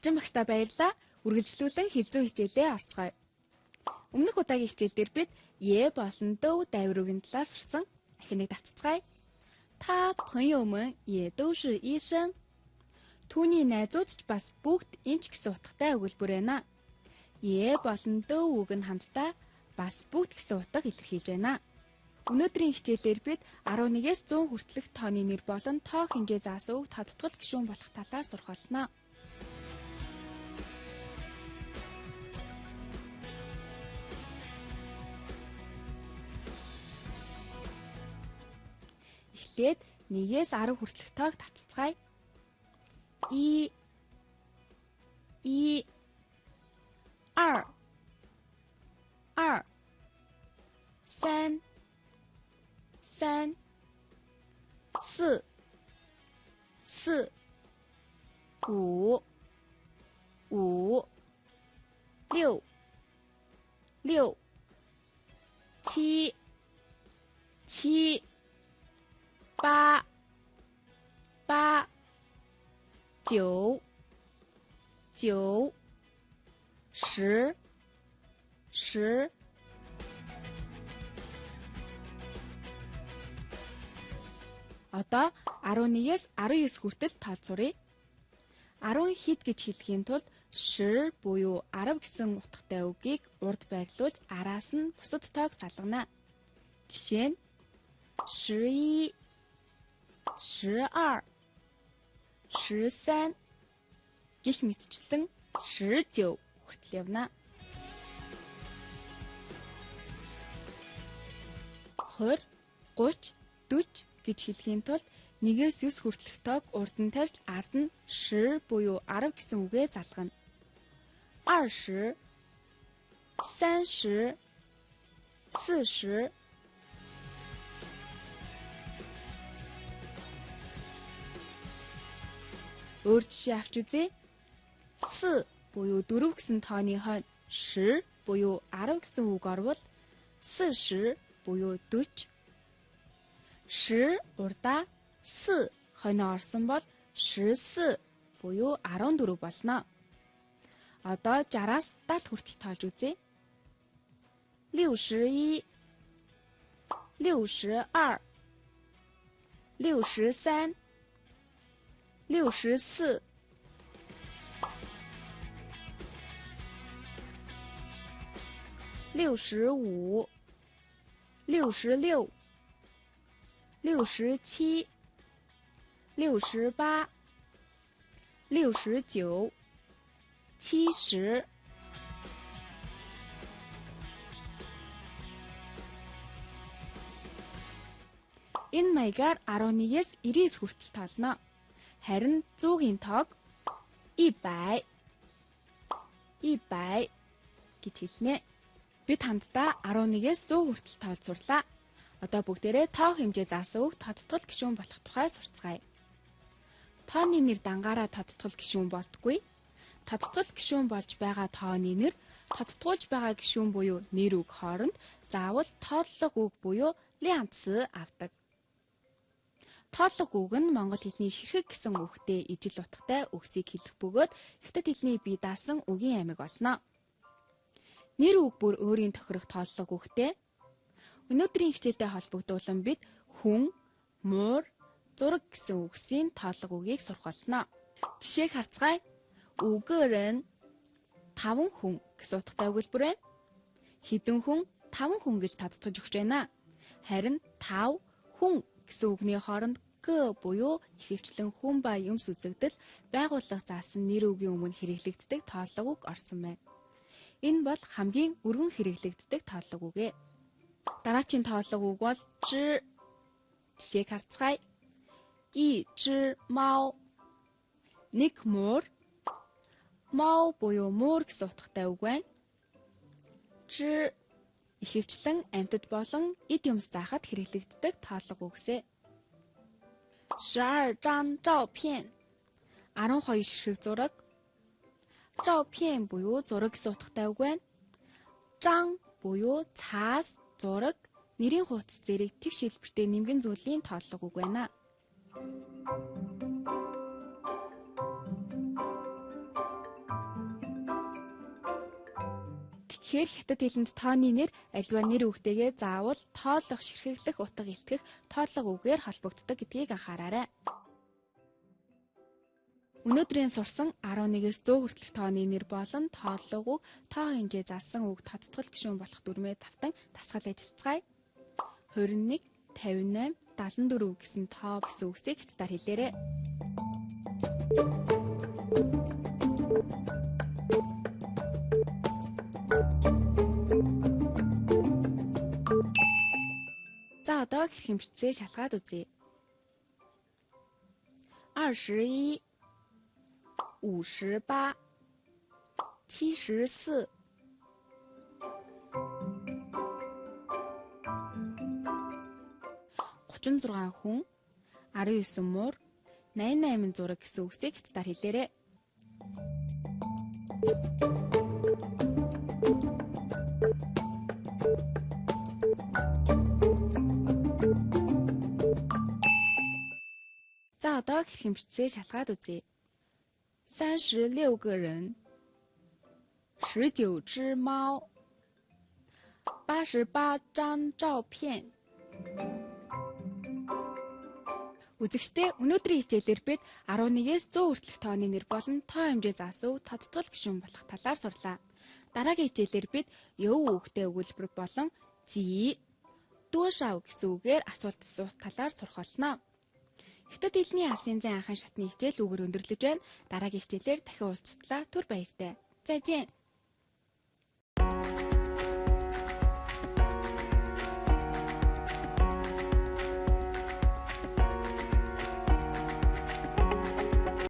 Зочин багштай баярлалаа. Үргэлжлүүлэн хэлзүү хичээлээ орцгоё. Өмнөх удаагийн хичээл дээр бид е болон дөв дайвруугийн талаар сурсан. Ахин нэг давтацгаая. Та 朋友们也都是医生. Түүний найзууд ч бас бүгд эмч гэсэн утгатай өгүүлбэр байна. Е болон дөв үг нь хамтдаа бас бүгд гэсэн утга илэрхийлж байна. Өнөөдрийн хичээлээр бид 11-ээс 100 хүртэлх тооны нэр болон тоо хэмжээ заасан үг тодтгол гишүүн болох талаар сурах болно. Эхлээд 1-ээс 10 хүртэлх тоог татцгаая. 1 1 2 2 3 3 4 4 5 5 6 6 7 7 8 8 9 9 10 10. Одоо 11-ээс 19 хүртэл тоол суръя. 10 хэд гэж хэлэхийн тулд 10 буюу 10 гэсэн утгатай үгийг урд байрлуулж араас нь бусад тоог залгана. Жишээ нь 11 12 13 гэх мэтчлэн 19 хүртэл явна. 20, 30, 40 гэж хэлэхийн тулд 1-ээс 9 хүртэлх тоог урд нь тавьж ард нь 10 буюу 10 гэсэн үгээ залгана. 20, 30, 40. Өөр жишээ авч үзье. 4 буюу 4 гэсэн тооны хойно 10 буюу 10 гэсэн үг орвол 40 буюу 40. 10 урдаа 4 хойно орсон бол 14 буюу 14 болно. Одоо 60-аас 70 хүртэл тоолж үзье. 61 62 63 64 65 66 67 68 69 70. Энэ маягаар 11-ээс 99 хүртэл тоолно. Харин 100-ийн тоог 100 100 гэж хэлнэ. Бид хамтдаа 11-ээс 100 хүртэл тоолж сурлаа. Одоо бүгдээрээ тоо хэмжээ заасан үг тодтгол гишүүн болох тухай сурцгаая. Тооны нэр дангаараа тодтгол гишүүн болдоггүй. Тодтгол гишүүн болж байгаа тооны нэр тодтгуулж байгаа гишүүн буюу нэр үг хооронд заавал тооллого үг буюу 量词 авдаг. Тооллого үг нь монгол хэлний ширхэг гэсэн үгтэй ижил утгатай үгсийг хэлэх бөгөөд хятад хэлний бие даасан үгийн аймаг болно. Нэр үг бүр өөрийн тохирох тооллого үгтэй. Өнөөдрийн хичээлтэй холбогдуулан бид хүн, муур, зураг гэсэн үгсийн тооллого үгийг сурах болно. Жишээг харцгаая. 5 人 5 хүн гэсэн утгатай өгүүлбэр байна. Хэдэн хүн 5 хүн гэж тодтогч өгч байна. Харин 5 хүн гэсэн үгний хооронд г буюу ихэвчлэн хүн ба юмс үзэгдэл байгууллага заасан нэр үгийн өмнө хэрэглэгддэг тооллого үг орсон байна. Энэ бол хамгийн өргөн хэрэглэгддэг тооллого үг ээ. Дараагийн тооллого үг бол ж. Жишээг харцгаая. 一只猫. Нэг муур. Мау буюу муур гэсэн утгатай үг байна. Ж ихэвчлэн амьтад болон эд юмс заахад хэрэглэгддэг тооллого үгсээ. 12张照片. 12 ширхэг зураг. 照片 буюу зураг гэсэн утгатай үг байна. 张 буюу цаас, зураг, нэрийн хуудас зэрэг тэгш хэлбэртэй нэмгэн зүйлийн тооллого үг байна. Тэгэхээр хятад хэлэнд тооны нэр альва нэр үгтэйгээ заавал тоолох, ширхэглэх утга илтгэх тоолого үгээр холбогддог гэдгийг анхаараарай. Өнөөдрийн сурсан 11-ээс 100 хүртэлх тооны нэр болон тооллого үг, тоо хэмжээ заасан үг тодтгол гишүүн болох дүрмээ давтан дасгал ажиллацгаая. 21, 58, 74 гэсэн тоо гэсэн үгсийг хятадаар хэлээрэй. За одоо хэрхэмжцээ шалгаад үзье. 21 58 74 36 хүн, 19 муур, 88 зураг гэсэн үгсийг хятадаар хэлээрэй. За одоо хэрхэмжцээ шалгаад үзье. 36个人，19只猫，88张照片。 Үзэгчдээ өнөөдрийн хичээлээр бид 11-ээс 100 хүртэлх тооны нэр болон тоо хэмжээ заасан үг тодтгол гишүүн болох талаар сурлаа. Дараагийн хичээлээр бид ёв үгтэй өгүүлбэр болон 几, 多少 гэсэн үгээр асуулт асуух талаар сурах болно. Хятад хэлний алсын зайн анхан шатны хичээл үүгээр өндөрлөж байна. Дараагийн хичээлээр дахин уулзтлаа. Түр баяртай. 再见.